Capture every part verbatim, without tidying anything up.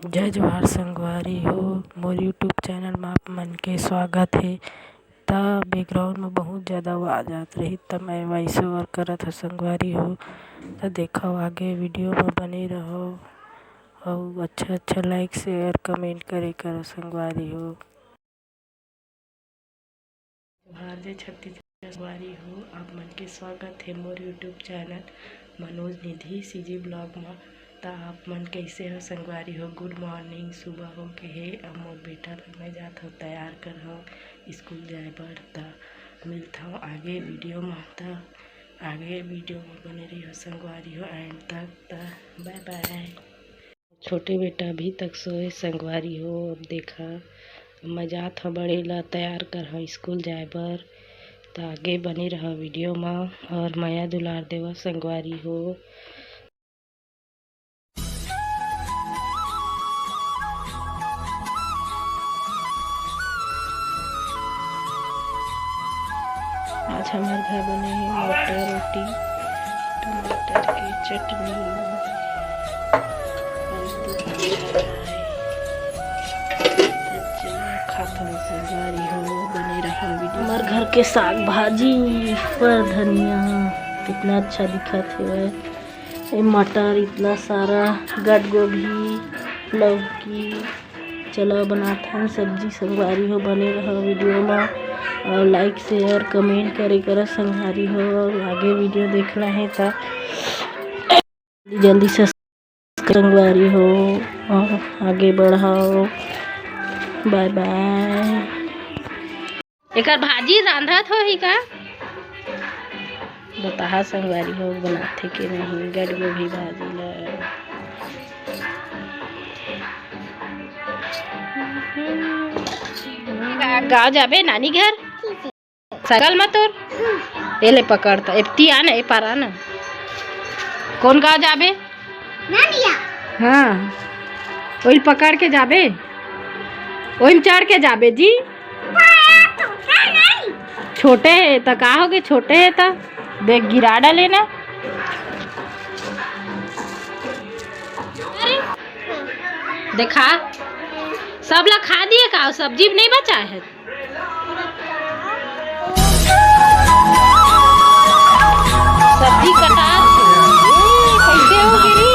जय जोहार संगवारी हो, मोर YouTube चैनल म आप मन के स्वागत हे। त बैकग्राउंड म बहुत ज्यादा आवाज आत रही, त मैं वॉइस ओवर करत हव संगवारी हो। त देखव, आगे वीडियो म बने रहव अउ अच्छा अच्छा लाइक, शेयर, कमेंट करे करव संगवारी हो। जोहार, जय छत्तीसगढ़ संगवारी हो, आप मन के स्वागत हे मोर YouTube चैनल मनोज निधि CG ब्लॉग म। त आप मन कइसे हो संगवारी हो? गुड मॉर्निंग, सुबह हो गे हे। अब मोर बेटा ल मैं जात हव तैयार करहव स्कूल जाए बर। त मिलथव आगे वीडियो म। त आगे वीडियो म बने रहिहो संगवारी हो एंड तक। त बाय बाय। छोटे बेटा अभी तक सोए संगवारी हो। अब देखा, मैं जात हव बड़े ला तैयार करहव स्कूल जाए बर। त आगे बने रहा वीडियो म अउ मया दुलार देवा संगवारी हो। आज हमर घर बने हे मोटा रोटी, टमाटर के चटनी, अउ दूध के चाय। त चलो खाथन संगवारी हो, बने रहा वीडियो। हमर घर के साग भाजी, ऊपर धनिया, कितना अच्छा दिखत हे। ये मटर इतना सारा, गट गोभी, लौकी। चलो बनाथन सब्जी संगवारी हो, बने रहो वीडियो म अउ लाइक शेयर कमेंट करे करो संगवारी हो। आगे वीडियो देखना हे त जल्दी जल्दी से संगवारी हो अउ आगे बढ़ाओ। बाय बाय। एकर भाजी रांधत होही का? बताहा संगवारी हो, बनाथे के नहीं गट गोभी भाजी ल। गाँव जाबे नानी घर? साइकिल म तोर? ए ले पकड़ त, एती आ ना, ए पार आ ना। कौन गाँव जाबे? नानिया। हाँ, ओइल पकड़ के जाबे, ओइल चढ़ के जाबे जी। छोटे हे त का होगे, छोटे हे त देख गिरा डाले ना। देखा, सब ला खा दिए का, सब्जी नहीं बचा है। सब्जी कटा, ए, कैसे हो गिरी?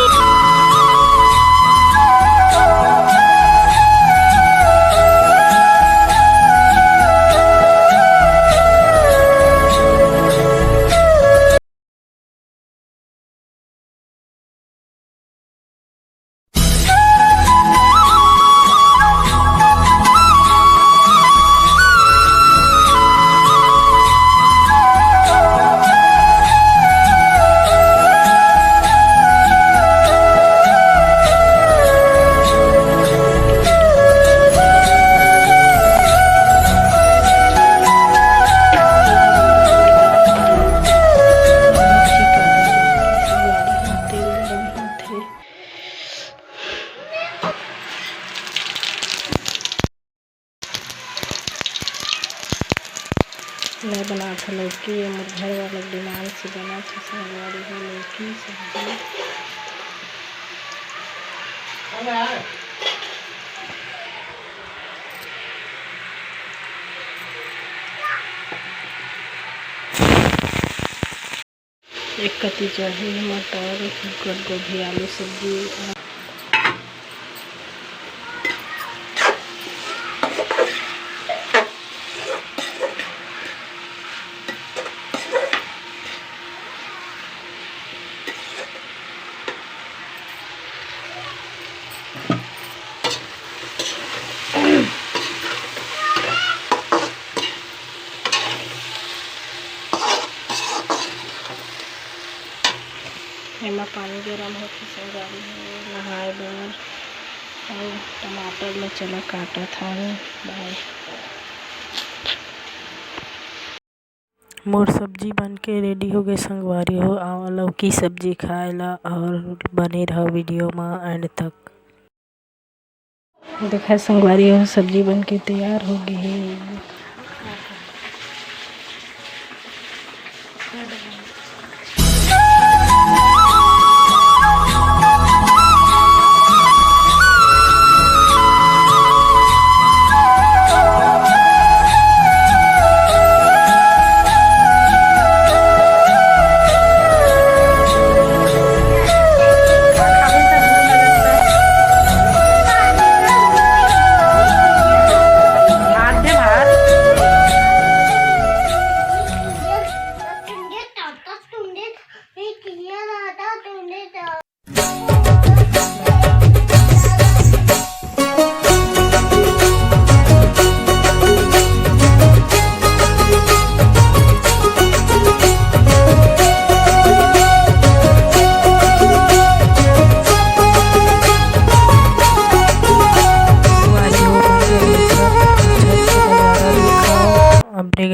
मैं बनात हव लौकी, ये मोर घर वाला डिमांड से बनात हव संगवारी हो लौकी सब्जी। एक कति चाही मटर, फूलगोभी, आलू सब्जी। एमा पानी गरम होथे, संगवारी हो, नहाए बर अउ टमाटर ल चला काटत हन। बाय। मोर सब्जी बन के रेडी हो गए संगवारी हो, आवा लौकी सब्जी खाए ला अउ बने रहो वीडियो मा एंड तक। देखा संगवारी हो, सब्जी बन के तैयार हो गई है।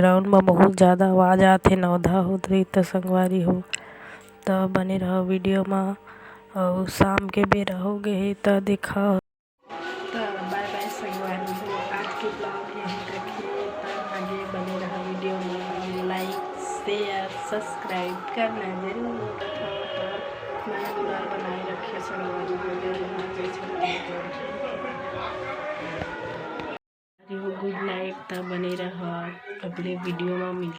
Background म बहुत ज्यादा आवाज आत हे, नवधा होत रही त संगवारी हो। त बने रहो वीडियो म। अउ शाम के बेरा हो गए हे, त देखा। त बाय बाय संगवारी हो, आज के ब्लॉग यहीं तक हे। त आगे बने रहो वीडियो म, लाइक, शेयर, सब्सक्राइब करना जरूर बताओ। त नया जुड़ाव बनाए रखे संगवारी हो, जय जोहार, जय छत्तीसगढ़। गुड नाइट, त बने रहो, अगले वीडियो म मिल